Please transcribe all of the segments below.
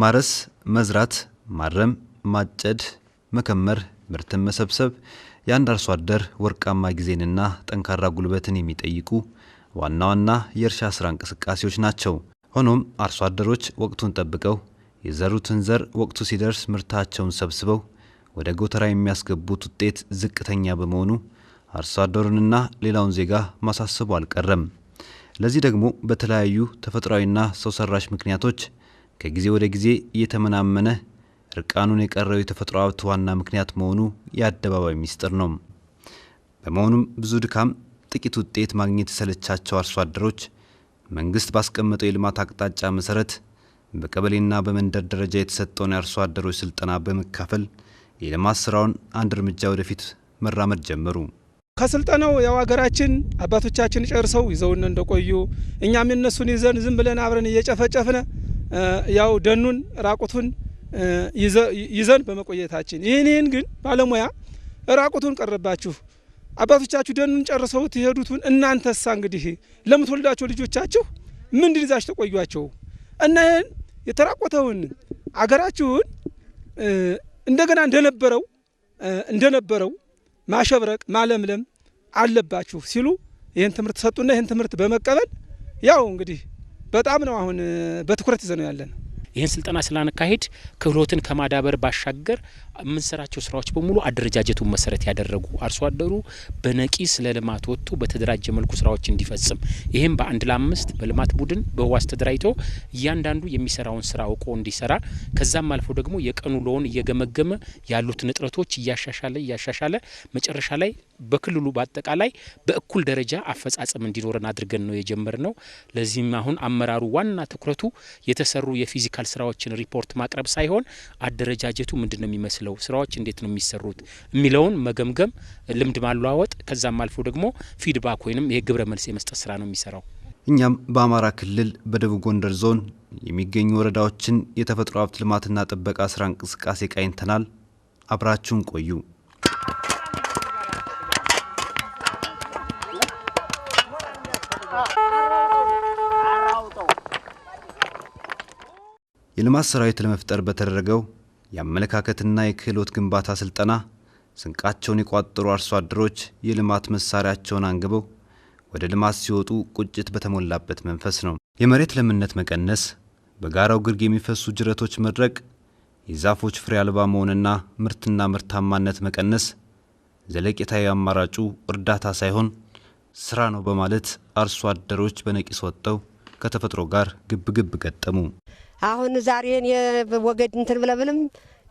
ማረስ፣ መዝራት፣ ማረም፣ ማጨድ፣ መከመር፣ ምርትን መሰብሰብ የአንድ አርሶ አደር ወርቃማ ጊዜንና ጠንካራ ጉልበትን የሚጠይቁ ዋና ዋና የእርሻ ስራ እንቅስቃሴዎች ናቸው። ሆኖም አርሶ አደሮች ወቅቱን ጠብቀው የዘሩትን ዘር ወቅቱ ሲደርስ ምርታቸውን ሰብስበው ወደ ጎተራ የሚያስገቡት ውጤት ዝቅተኛ በመሆኑ አርሶ አደሩንና ሌላውን ዜጋ ማሳሰቡ አልቀረም። ለዚህ ደግሞ በተለያዩ ተፈጥሯዊና ሰው ሰራሽ ምክንያቶች ከጊዜ ወደ ጊዜ እየተመናመነ እርቃኑን የቀረው የተፈጥሮ ሀብት ዋና ምክንያት መሆኑ የአደባባይ ሚስጥር ነው። በመሆኑም ብዙ ድካም ጥቂት ውጤት ማግኘት የሰለቻቸው አርሶ አደሮች መንግስት ባስቀመጠው የልማት አቅጣጫ መሰረት በቀበሌና በመንደር ደረጃ የተሰጠውን የአርሶ አደሮች ስልጠና በመካፈል የልማት ስራውን አንድ እርምጃ ወደፊት መራመድ ጀመሩ። ከስልጠናው ያው ሀገራችን አባቶቻችን ጨርሰው ይዘውን እንደቆዩ እኛም እነሱን ይዘን ዝም ብለን አብረን እየጨፈጨፍነ ያው ደኑን ራቁቱን ይዘን በመቆየታችን ይህን ግን ባለሙያ ራቁቱን ቀረባችሁ፣ አባቶቻችሁ ደኑን ጨርሰውት የሄዱትን እናንተሳ እንግዲህ ለምትወልዳቸው ልጆቻችሁ ምንድን ይዛችሁ ተቆዩአቸው? እና ይህን የተራቆተውን አገራችሁን እንደገና እንደነበረው ማሸብረቅ ማለምለም አለባችሁ ሲሉ ይህን ትምህርት ሰጡና ይህን ትምህርት በመቀበል ያው እንግዲህ በጣም ነው አሁን በትኩረት ይዘነው ያለን። ይህን ስልጠና ስላነካሄድ ክህሎትን ከማዳበር ባሻገር የምንሰራቸው ስራዎች በሙሉ አደረጃጀቱን መሰረት ያደረጉ፣ አርሶ አደሩ በነቂስ ለልማት ወጥቶ በተደራጀ መልኩ ስራዎች እንዲፈጽም፣ ይህም በአንድ ለአምስት በልማት ቡድን በህዋስ ተደራጅቶ እያንዳንዱ የሚሰራውን ስራ አውቆ እንዲሰራ፣ ከዛም አልፎ ደግሞ የቀኑ ውሎውን እየገመገመ ያሉትን እጥረቶች እያሻሻለ እያሻሻለ መጨረሻ ላይ በክልሉ በአጠቃላይ በእኩል ደረጃ አፈጻጸም እንዲኖረን አድርገን ነው የጀመርነው። ለዚህም አሁን አመራሩ ዋና ትኩረቱ የተሰሩ የ physical ስራዎችን ሪፖርት ማቅረብ ሳይሆን አደረጃጀቱ ምንድን ነው የሚመስለው፣ ስራዎች እንዴት ነው የሚሰሩት የሚለውን መገምገም፣ ልምድ ማለዋወጥ፣ ከዛም አልፎ ደግሞ feedback ወይንም ይሄ ግብረ መልስ የመስጠት ስራ ነው የሚሰራው። እኛም በአማራ ክልል በደቡብ ጎንደር ዞን የሚገኙ ወረዳዎችን የተፈጥሮ ሀብት ልማትና ጥበቃ ስራ እንቅስቃሴ ቃኝተናል። አብራችሁን ቆዩ። የልማት ሰራዊት ለመፍጠር በተደረገው የአመለካከትና የክህሎት ግንባታ ስልጠና ስንቃቸውን የቋጠሩ አርሶ አደሮች የልማት መሳሪያቸውን አንግበው ወደ ልማት ሲወጡ ቁጭት በተሞላበት መንፈስ ነው። የመሬት ለምነት መቀነስ፣ በጋራው ግርጌ የሚፈሱ ጅረቶች መድረቅ፣ የዛፎች ፍሬ አልባ መሆንና ምርትና ምርታማነት መቀነስ ዘለቄታዊ አማራጩ እርዳታ ሳይሆን ስራ ነው በማለት አርሶ አደሮች በነቂስ ወጥተው ከተፈጥሮ ጋር ግብግብ ገጠሙ። አሁን ዛሬ እኔ ወገድ እንትን ብለብልም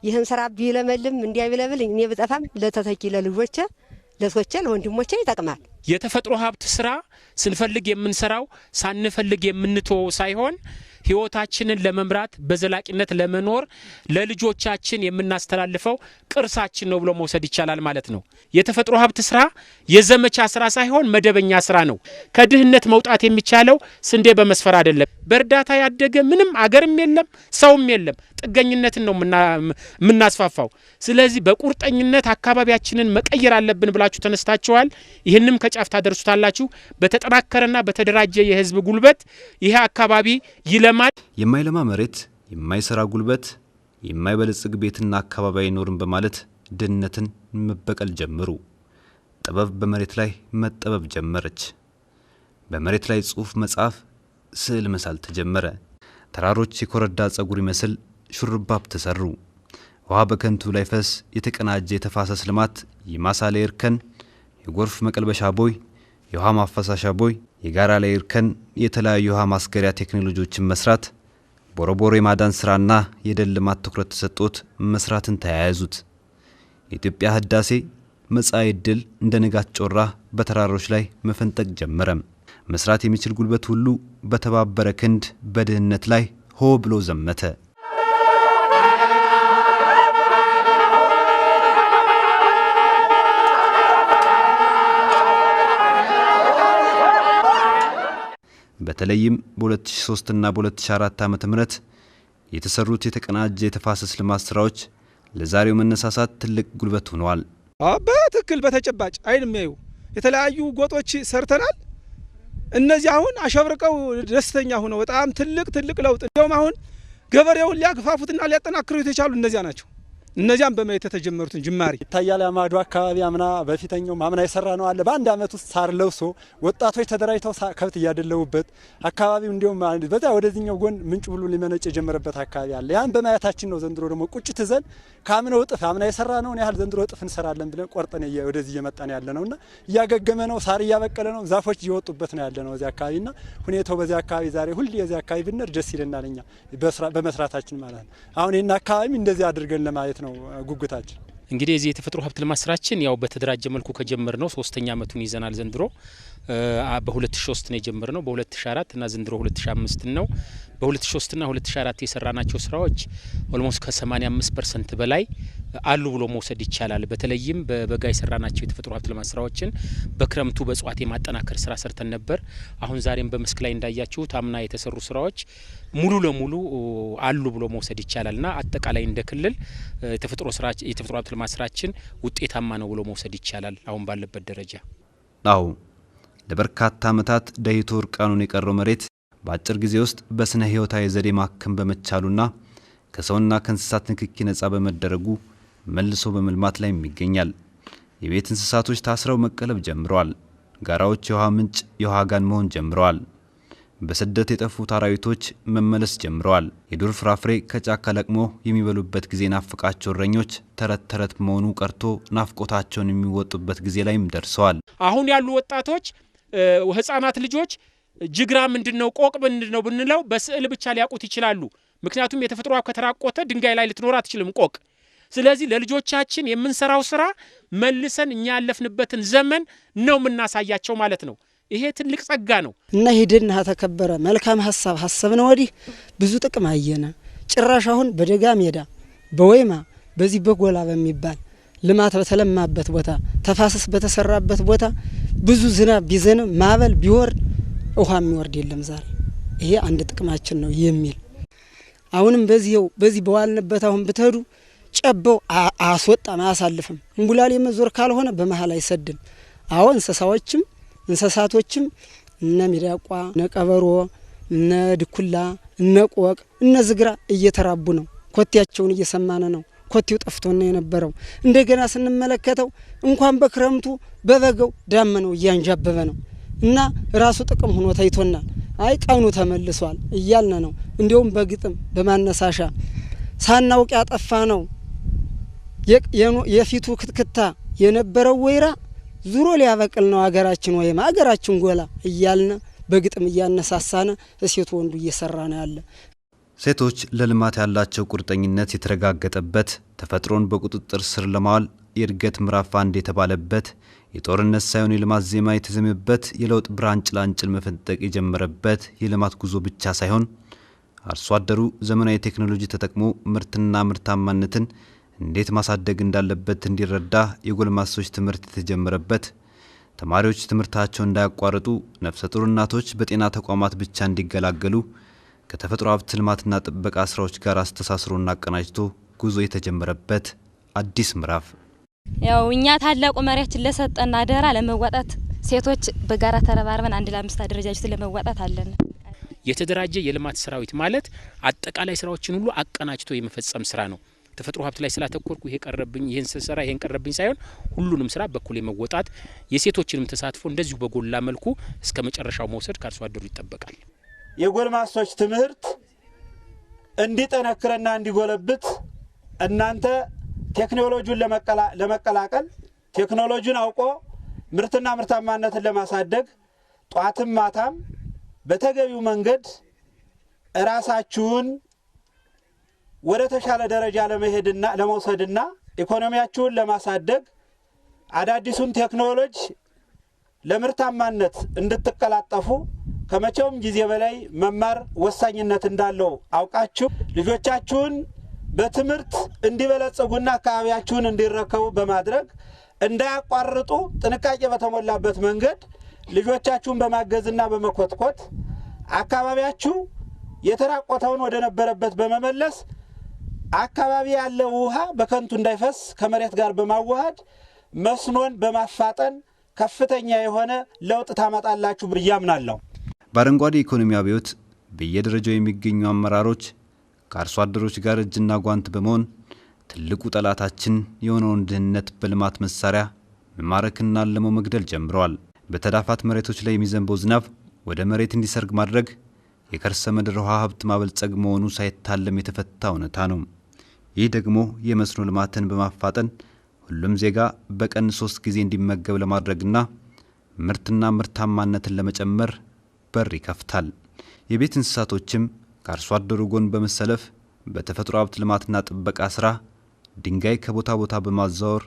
ይህን ስራ ቢለመልም እንዲያ ቢለብል እኔ ብጠፋም ለተተኪ ለልጆቼ፣ ለሶቼ፣ ለወንድሞቼ ይጠቅማል። የተፈጥሮ ሀብት ስራ ስንፈልግ የምንሰራው ሳንፈልግ የምንተወው ሳይሆን ህይወታችንን ለመምራት በዘላቂነት ለመኖር ለልጆቻችን የምናስተላልፈው ቅርሳችን ነው ብሎ መውሰድ ይቻላል ማለት ነው። የተፈጥሮ ሀብት ስራ የዘመቻ ስራ ሳይሆን መደበኛ ስራ ነው። ከድህነት መውጣት የሚቻለው ስንዴ በመስፈር አይደለም። በእርዳታ ያደገ ምንም አገርም የለም ሰውም የለም። ጥገኝነትን ነው የምናስፋፋው። ስለዚህ በቁርጠኝነት አካባቢያችንን መቀየር አለብን ብላችሁ ተነስታችኋል። ይህንም ከጫፍ ታደርሱታላችሁ። በተጠናከረና በተደራጀ የህዝብ ጉልበት ይሄ አካባቢ ይለማል። የማይለማ መሬት፣ የማይሰራ ጉልበት፣ የማይበለጽግ ቤትና አካባቢ አይኖርም በማለት ድህነትን መበቀል ጀመሩ። ጥበብ በመሬት ላይ መጠበብ ጀመረች። በመሬት ላይ ጽሑፍ መጻፍ፣ ስዕል መሳል ተጀመረ። ተራሮች የኮረዳ ጸጉር ይመስል ሹርባብ ተሰሩ። ውሃ በከንቱ ላይ ፈስ የተቀናጀ የተፋሰስ ልማት፣ የማሳ ላይ እርከን፣ የጎርፍ መቀልበሻ ቦይ፣ የውሃ ማፈሳሻ ቦይ፣ የጋራ ላይ እርከን፣ የተለያዩ የውሃ ማስገሪያ ቴክኖሎጂዎችን መስራት፣ ቦረቦሮ የማዳን ስራና የደን ልማት ትኩረት ተሰጥቶት መስራትን ተያያዙት። የኢትዮጵያ ህዳሴ መጻኢ ዕድል እንደ ንጋት ጮራ በተራሮች ላይ መፈንጠቅ ጀመረ። መስራት የሚችል ጉልበት ሁሉ በተባበረ ክንድ በድህነት ላይ ሆ ብሎ ዘመተ። በተለይም በ2003 እና በ2004 ዓ.ም የተሰሩት የተቀናጀ የተፋሰስ ልማት ስራዎች ለዛሬው መነሳሳት ትልቅ ጉልበት ሆነዋል። በትክክል በተጨባጭ አይን የሚያዩ የተለያዩ ጎጦች ሰርተናል። እነዚህ አሁን አሸብርቀው ደስተኛ ሆነው በጣም ትልቅ ትልቅ ለውጥ፣ እንዲያውም አሁን ገበሬውን ሊያግፋፉትና ሊያጠናክሩት የቻሉ እነዚያ ናቸው። እነዚያም በማየት የተጀመሩትን ጅማሬ ይታያል። አማዶ አካባቢ አምና በፊተኛው አምና የሰራ ነው አለ። በአንድ አመት ውስጥ ሳር ለብሶ ወጣቶች ተደራጅተው ከብት እያደለቡበት አካባቢው እንዲሁም በዛ ወደዚህኛው ጎን ምንጭ ብሎ ሊመነጭ የጀመረበት አካባቢ አለ። ያን በማየታችን ነው ዘንድሮ ደግሞ ቁጭት ዘን ከአምናው እጥፍ አምና የሰራ ነው ያህል ዘንድሮ እጥፍ እንሰራለን ብለን ቆርጠን ወደዚህ እየመጣን ያለ ነውና እያገገመ ነው፣ ሳር እያበቀለ ነው፣ ዛፎች እየወጡበት ነው ያለ ነው እዚያ አካባቢና ሁኔታው በዚያ አካባቢ ዛሬ ሁሌ እዚያ አካባቢ ብንር ደስ ይለናል እኛ በመስራታችን ማለት ነው። አሁን ይህን አካባቢ እንደዚህ አድርገን ለማየት ነው ጉጉታችን። እንግዲህ የዚህ የተፈጥሮ ሀብት ልማት ስራችን ያው በተደራጀ መልኩ ከጀመር ነው 3ኛ አመቱን ይዘናል። ዘንድሮ በ2003 ነው የጀመርነው፣ በ2004 እና ዘንድሮ 2005 ነው። በ2003 እና 2004 የሰራናቸው ስራዎች almost ከ85% በላይ አሉ ብሎ መውሰድ ይቻላል። በተለይም በበጋ የሰራናቸው የተፈጥሮ ሀብት ልማት ስራዎችን በክረምቱ በእጽዋት የማጠናከር ስራ ሰርተን ነበር። አሁን ዛሬም በመስክ ላይ እንዳያችሁት አምና የተሰሩ ስራዎች ሙሉ ለሙሉ አሉ ብሎ መውሰድ ይቻላልና አጠቃላይ እንደ ክልል የተፈጥሮ ሀብት ልማት ስራችን ውጤታማ ነው ብሎ መውሰድ ይቻላል አሁን ባለበት ደረጃ። አዎ፣ ለበርካታ አመታት ደይቶ እርቃኑን የቀረው መሬት በአጭር ጊዜ ውስጥ በስነ ህይወታዊ ዘዴ ማከም በመቻሉና ከሰውና ከእንስሳት ንክኪ ነጻ በመደረጉ መልሶ በመልማት ላይ ይገኛል። የቤት እንስሳቶች ታስረው መቀለብ ጀምረዋል። ጋራዎች የውሃ ምንጭ የውሃ ጋን መሆን ጀምረዋል። በስደት የጠፉት አራዊቶች መመለስ ጀምረዋል። የዱር ፍራፍሬ ከጫካ ለቅሞ የሚበሉበት ጊዜ ናፍቃቸው እረኞች ተረት ተረት መሆኑ ቀርቶ ናፍቆታቸውን የሚወጡበት ጊዜ ላይም ደርሰዋል። አሁን ያሉ ወጣቶች፣ ህጻናት ልጆች ጅግራ ምንድነው፣ ቆቅ ምንድነው ብንለው በስዕል ብቻ ሊያውቁት ይችላሉ። ምክንያቱም የተፈጥሮ ከተራቆተ ድንጋይ ላይ ልትኖር አትችልም ቆቅ። ስለዚህ ለልጆቻችን የምንሰራው ስራ መልሰን እኛ ያለፍንበትን ዘመን ነው የምናሳያቸው ማለት ነው። ይሄ ትልቅ ጸጋ ነው። እና ሄደን ተከበረ መልካም ሐሳብ ሐሳብ ነው። ወዲህ ብዙ ጥቅም አየነ። ጭራሽ አሁን በደጋ ሜዳ በወይማ በዚህ በጎላ በሚባል ልማት በተለማበት ቦታ ተፋሰስ በተሰራበት ቦታ ብዙ ዝናብ ቢዘንብ ማዕበል ቢወርድ ውሃ የሚወርድ የለም ዛሬ። ይሄ አንድ ጥቅማችን ነው የሚል አሁንም በዚህ በዋልንበት አሁን ብትሄዱ ጨበው አስወጣም አያሳልፍም። እንጉላል የመዞር ካልሆነ በመሃል አይሰድም። አዎ እንስሳዎችም እንስሳቶችም እነ ሚዳቋ፣ እነ ቀበሮ፣ እነ ድኩላ፣ እነ ቆቅ፣ እነ ዝግራ እየተራቡ ነው። ኮቴያቸውን እየሰማነ ነው። ኮቴው ጠፍቶና የነበረው እንደገና ስንመለከተው እንኳን በክረምቱ በበጋው ዳመናው እያንዣበበ ነው እና ራሱ ጥቅም ሆኖ ታይቶናል። አይ ቀኑ ተመልሷል እያልን ነው። እንዲያውም በግጥም በማነሳሻ ሳናውቅ ያጠፋ ነው የፊቱ ክትክታ የነበረው ወይራ ዙሮ ሊያበቅል ነው አገራችን ወይም አገራችን ጎላ እያልን በግጥም እያነሳሳነ ሴቱ ወንዱ እየሰራ ነው ያለ። ሴቶች ለልማት ያላቸው ቁርጠኝነት የተረጋገጠበት፣ ተፈጥሮን በቁጥጥር ስር ለማዋል የእድገት ምዕራፍ አንድ የተባለበት፣ የጦርነት ሳይሆን የልማት ዜማ የተዘመበት፣ የለውጥ ብርሃን ጭላንጭል መፈንጠቅ የጀመረበት የልማት ጉዞ ብቻ ሳይሆን አርሶ አደሩ ዘመናዊ ቴክኖሎጂ ተጠቅሞ ምርትና ምርታማነትን እንዴት ማሳደግ እንዳለበት እንዲረዳ የጎልማሶች ትምህርት የተጀመረበት፣ ተማሪዎች ትምህርታቸውን እንዳያቋርጡ፣ ነፍሰ ጡር እናቶች በጤና ተቋማት ብቻ እንዲገላገሉ ከተፈጥሮ ሀብት ልማትና ጥበቃ ስራዎች ጋር አስተሳስሮና አቀናጅቶ ጉዞ የተጀመረበት አዲስ ምዕራፍ። ያው እኛ ታላቁ መሪያችን ለሰጠን አደራ ለመዋጣት ሴቶች በጋራ ተረባርበን 1 ለ5 አደረጃጀት ለመዋጣት አለን። የተደራጀ የልማት ሰራዊት ማለት አጠቃላይ ስራዎችን ሁሉ አቀናጅቶ የመፈጸም ስራ ነው። ተፈጥሮ ሀብት ላይ ስላተኮርኩ ይሄ ቀረብኝ፣ ይሄን ስሰራ ይሄን ቀረብኝ ሳይሆን ሁሉንም ስራ በኩል የመወጣት የሴቶችንም ተሳትፎ እንደዚሁ በጎላ መልኩ እስከ መጨረሻው መውሰድ ከአርሶ አደሩ ይጠበቃል። የጎልማሶች ትምህርት እንዲጠነክርና እንዲጎለብት እናንተ ቴክኖሎጂውን ለመቀላቀል ቴክኖሎጂውን አውቆ ምርትና ምርታማነትን ለማሳደግ ጧትም ማታም በተገቢው መንገድ ራሳችሁን ወደ ተሻለ ደረጃ ለመሄድና ለመውሰድና ኢኮኖሚያችሁን ለማሳደግ አዳዲሱን ቴክኖሎጂ ለምርታማነት እንድትቀላጠፉ ከመቼውም ጊዜ በላይ መማር ወሳኝነት እንዳለው አውቃችሁ ልጆቻችሁን በትምህርት እንዲበለጽጉና አካባቢያችሁን እንዲረከቡ በማድረግ እንዳያቋርጡ ጥንቃቄ በተሞላበት መንገድ ልጆቻችሁን በማገዝና በመኮትኮት አካባቢያችሁ የተራቆተውን ወደ ነበረበት በመመለስ አካባቢ ያለው ውሃ በከንቱ እንዳይፈስ ከመሬት ጋር በማዋሃድ መስኖን በማፋጠን ከፍተኛ የሆነ ለውጥ ታመጣላችሁ ብዬ አምናለሁ። በአረንጓዴ ኢኮኖሚ አብዮት በየደረጃው የሚገኙ አመራሮች ከአርሶ አደሮች ጋር እጅና ጓንት በመሆን ትልቁ ጠላታችን የሆነውን ድህነት በልማት መሳሪያ መማረክና አልሞ መግደል ጀምረዋል። በተዳፋት መሬቶች ላይ የሚዘንበው ዝናብ ወደ መሬት እንዲሰርግ ማድረግ የከርሰ ምድር ውሃ ሀብት ማበልጸግ መሆኑ ሳይታለም የተፈታ እውነታ ነው። ይህ ደግሞ የመስኖ ልማትን በማፋጠን ሁሉም ዜጋ በቀን 3 ጊዜ እንዲመገብ ለማድረግና ምርትና ምርታማነትን ለመጨመር በር ይከፍታል። የቤት እንስሳቶችም ከአርሶ አደሩ ጎን በመሰለፍ በተፈጥሮ ሀብት ልማትና ጥበቃ ስራ ድንጋይ ከቦታ ቦታ በማዛወር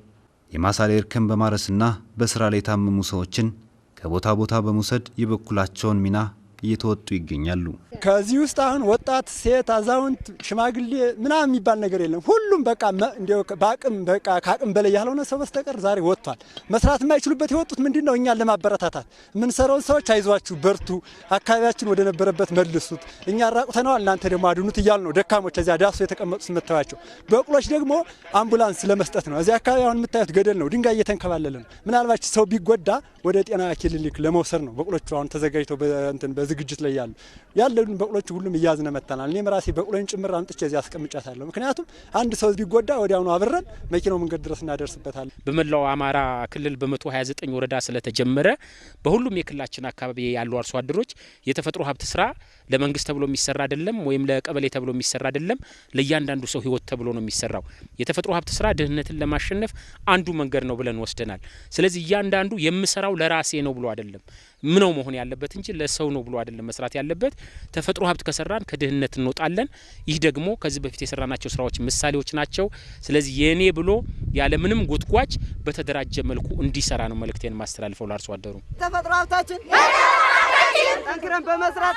የማሳ ላይ እርከን በማረስና በስራ ላይ የታመሙ ሰዎችን ከቦታ ቦታ በመውሰድ የበኩላቸውን ሚና እየተወጡ ይገኛሉ። ከዚህ ውስጥ አሁን ወጣት፣ ሴት፣ አዛውንት፣ ሽማግሌ ምናምን የሚባል ነገር የለም። ሁሉም በቃ እንደው በአቅም በቃ ከአቅም በላይ ያልሆነ ሰው በስተቀር ዛሬ ወጥቷል። መስራት የማይችሉበት የወጡት ምንድነው? እኛን ለማበረታታት የምንሰራውን ሰዎች አይዟችሁ፣ በርቱ፣ አካባቢያችን ወደ ነበረበት መልሱት፣ እኛ ራቁተነዋል፣ እናንተ ደግሞ አድኑት እያሉ ነው። ደካሞች እዚያ ዳሶ የተቀመጡት መተዋቸው። በቅሎች ደግሞ አምቡላንስ ለመስጠት ነው። እዚያ አካባቢ አሁን የምታዩት ገደል ነው፣ ድንጋይ እየተንከባለለ ነው። ምናልባት ሰው ቢጎዳ ወደ ጤና ክሊኒክ ለመውሰድ ነው። በቅሎቹ አሁን ተዘጋጅተው በእንትን በዝግጅት ላይ ያሉ ያለውን በቅሎቹ ሁሉም እያዝነ መተናል። እኔም ራሴ በቅሎን ጭምር አምጥቼ እዚህ አስቀምጫታለሁ። ምክንያቱም አንድ ሰው ቢጎዳ ወዲያውኑ አብረን መኪናው መንገድ ድረስ እናደርስበታለን። በመላው አማራ ክልል በ129 ወረዳ ስለተጀመረ በሁሉም የክልላችን አካባቢ ያሉ አርሶ አደሮች የተፈጥሮ ሀብት ስራ ለመንግስት ተብሎ የሚሰራ አይደለም፣ ወይም ለቀበሌ ተብሎ የሚሰራ አይደለም። ለእያንዳንዱ ሰው ህይወት ተብሎ ነው የሚሰራው። የተፈጥሮ ሀብት ስራ ድህነትን ለማሸነፍ አንዱ መንገድ ነው ብለን ወስደናል። ስለዚህ እያንዳንዱ የምሰራው ለራሴ ነው ብሎ አይደለም ምነው መሆን ያለበት እንጂ ለሰው ነው ብሎ አይደለም መስራት ያለበት። ተፈጥሮ ሀብት ከሰራን ከድህነት እንወጣለን። ይህ ደግሞ ከዚህ በፊት የሰራናቸው ስራዎች ምሳሌዎች ናቸው። ስለዚህ የኔ ብሎ ያለ ምንም ጉትጓች በተደራጀ መልኩ እንዲሰራ ነው መልእክቴን ማስተላልፈው ለአርሶ አደሩ። ተፈጥሮ ሀብታችን ጠንክረን በመስራት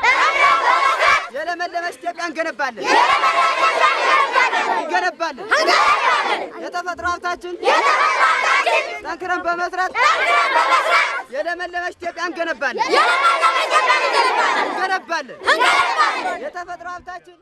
የለመለመች ኢትዮጵያ እንገነባለን እንገነባለን። የተፈጥሮ ሀብታችን ጠንክረን በመስራት የለመለመች ኢትዮጵያ እንገነባለን እንገነባለን። የተፈጥሮ ሀብታችን